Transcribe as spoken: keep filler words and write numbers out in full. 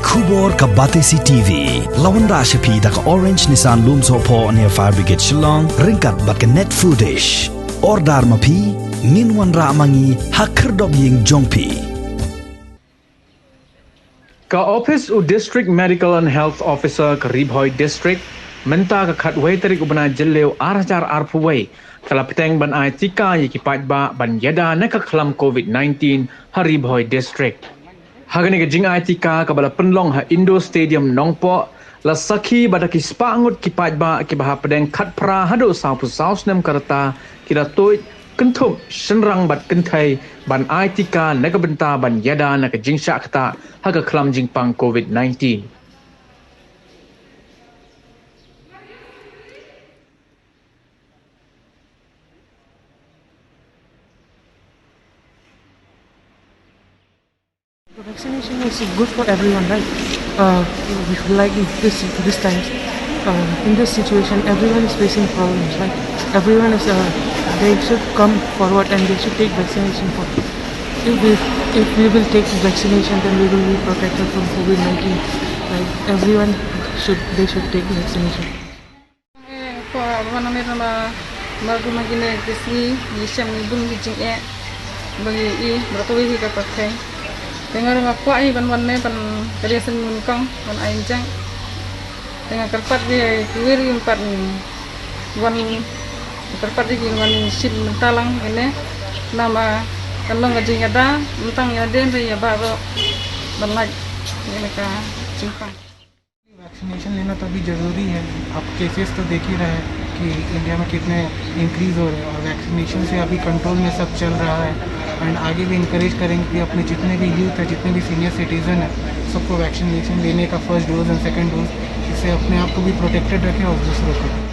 Khubor ka Batesi T V la wanrah sha phi da ka Orange Nissan Lumsohphoh near Fire Brigade Shillong, ryngkat bad ka Net Foodish. Order ma phi, ngin wanrah ma ngi ha khyrdop ïing jong phi. Ka ophis u District Medical and Health Officer ka Ri Bhoi District, mynta ka khatwei tarik u bnai Jylliew ar hajar arphew wei, ka la pteng ban ai tika ïa ki paidbah ban ïada na ka khlam covid nineteen ha Ri Bhoi District. Ha kane ka jingai tika kaba la pynlong ha Indoor Stadium Nongpoh, la sakhi ba da ki spah ngut ki paidbah kiba hapdeng khatphra haduh sawphew saw snem ka rta ki la tuid, kynthup shynrang bad kynthei, ban ai tika na ka bynta ban ïada na ka jingshah ktah ha ka khlam jingpang covid nineteen. The vaccination is good for everyone, right? Uh, like this this time, uh, in this situation, everyone is facing problems, right? Everyone is, uh, they should come forward and they should take vaccination for. If we if we will take vaccination, then we will be protected from covid nineteen. Right? Everyone should they should take vaccination. Ko ba nang ne ba mar du ma kine ki sngi ngi shem ngi bun ki jingeh ba ngi i ba kawei hi ka pyrthei. Te nga ruh nga kwah hi ban wan ne ban ka dei shen nyngkong ban ai jingeh. Te nga kyrpad ïa kiwei ruh pat wan kyrpad ïa ki wan shim mynta lang kine namar kan long ka jingïada mynta ïa dien ïa baroh ban lait ïa ka jingpang. वैक्सीनेशन लेना तो अभी ज़रूरी है। आप केसेस तो देख ही रहे हैं कि इंडिया में कितने इंक्रीज हो रहे हैं और वैक्सीनेशन से अभी कंट्रोल में सब चल रहा है। एंड आगे भी इंकरेज करेंगे कि अपने जितने भी यूथ है, जितने भी सीनियर सिटीजन है, सबको वैक्सीनेशन लेने का फर्स्ट डोज एंड सेकंड डोज, इससे अपने आप को भी प्रोटेक्टेड रखें और दूसरों को।